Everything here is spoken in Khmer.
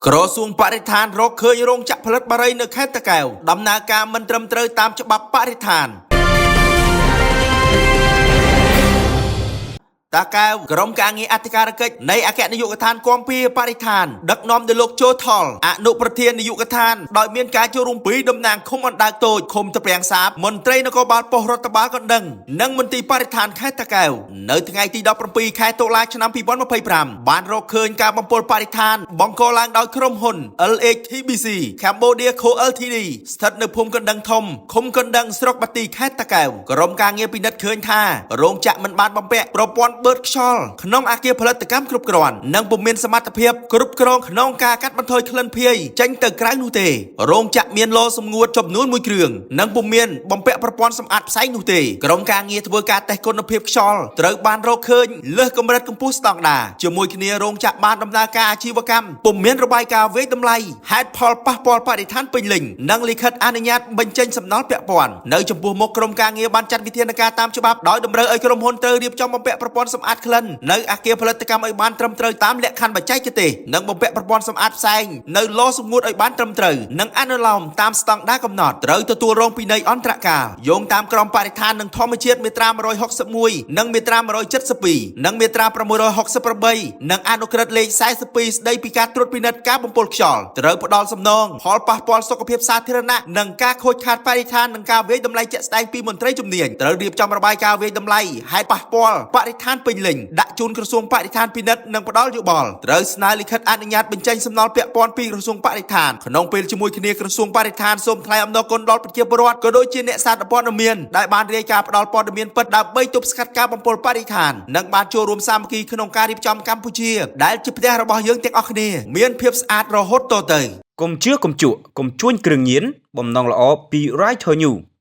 ក្រសួងបរិស្ថានរកឃើញរោងចក្រផលិតបារីនៅខេត្តតាកែវដំណើរការមិនត្រឹមត្រូវតាមច្បាប់បរិស្ថានតាកែវក្រុមការងារអធិការកិច្ចនៃអគ្គនាយកដ្ឋានគាំពារបរិស្ថានដឹកនាំដោយលោកជោថលអនុប្រធាននាយកដ្ឋានដោយមានការចូលរួមពីតំណាងឃុំអណ្ដើកតូចឃុំត្រពាំងសាបមន្ត្រីនគរបាលប៉ុស្តិ៍រដ្ឋបាលកណ្ដឹងនិងមន្ទីរបរិស្ថានខេត្តតាកែវនៅថ្ងៃទី17ខែតុលាឆ្នាំ2025បានរកឃើញការបំពុលបរិស្ថានបង្កឡើងដោយក្រុមហ៊ុន LHTBC Cambodia Co Ltd ស្ថិតនៅភូមិកណ្ដឹងធំឃុំកណ្ដឹងស្រុកបាទីខេត្តតាកែវក្រុមការងារពិនិត្យឃើញថារោងចក្រមិនបានបំពាក់ប្រព័ន្ធបឺតខ្យល់ក្នុងអគារផលិតកម្មគ្រប់គ្រាន់និងពុំមានសមត្ថភាពគ្រប់គ្រងក្នុងការកាត់បន្ថយក្លិនភាយចេញទៅក្រៅនោះទេរោងចក្រមានឡសម្ងួតចំនួនមួយគ្រឿងនិងពុំមានបំពាក់ប្រព័ន្ធសម្អាតផ្សែងនោះទេក្រុមការងារធ្វើការតេស្តគុណភាពខ្យល់ត្រូវបានរកឃើញលើសកម្រិតកម្ពស់ស្តង់ដារជាមួយគ្នារោងចក្របានដំណើរការអាជីវកម្មពុំមានរបាយការណ៍វាយតម្លៃហេតុផលប៉ះពាល់បរិស្ថានពេញលេញនិងលិខិតអនុញ្ញាតបញ្ចេញសំណល់ពាក់ព័ន្ធនៅចំពោះមុខក្រុមការងារបានចាត់វិធានការតាមច្បាប់ដោយតម្រូវឲ្យក្រុមហ៊ុនត្រូវរៀបចំបំពាក់ប្រព័ន្ធសម្អាតក្លិននៅអគារផលិតកម្មឲ្យបានត្រឹមត្រូវតាមលក្ខខណ្ឌបច្ចេកទេសនិងបំពាក់ប្រព័ន្ធសម្អាតផ្សែងនៅឡសម្ងួតឲ្យបានត្រឹមត្រូវនិងអនុលោមតាមស្តង់ដារកំណត់ត្រូវទទួលរងពិន័យអន្តរកាលយោងតាមក្រមបរិស្ថាននិងធម្មជាតិមាត្រា161និងមាត្រា172និងមាត្រា668និងអនុក្រឹត្យលេខ42ស្តីពីការត្រួតពិនិត្យការបំពុលខ្យល់ត្រូវផ្ដល់សំណងផលប៉ះពាល់សុខភាពសាធារណៈនិងការខូចខាតបរិស្ថាននិងការវាយតម្លៃជាក់ស្ដែងពីមន្ត្រីជំនាញត្រូវរៀបចំរបាយការណ៍វាយតម្លៃហេតុប៉ះពាល់បរិស្ថានពេញលេញដាក់ជូនក្រសួងបរិស្ថានពិនិត្យនិងផ្ដល់យោបល់ត្រូវស្នើលិខិតអនុញ្ញាតបញ្ចេញសំណល់ពាក់ព័ន្ធពីក្រសួងបរិស្ថានក្នុងពេលជាមួយគ្នាក្រសួងបរិស្ថានសូមថ្លែងអំណរគុណដល់ប្រជាពលរដ្ឋក៏ដូចជាអ្នកសារព័ត៌មានដែលបានរាយការណ៍ផ្ដល់ព័ត៌មានពិតដើម្បីទប់ស្កាត់ការបំពុលបរិស្ថាននិងបានចូលរួមសាមគ្គីក្នុងការរៀបចំកម្ពុជាដែលជាផ្ទះរបស់យើងទាំងអស់គ្នាមានភាពស្អាតរហូតតទៅ កុំជឿកុំជក់កុំជួញគ្រឿងញៀនបំណងល្អពី Writer New។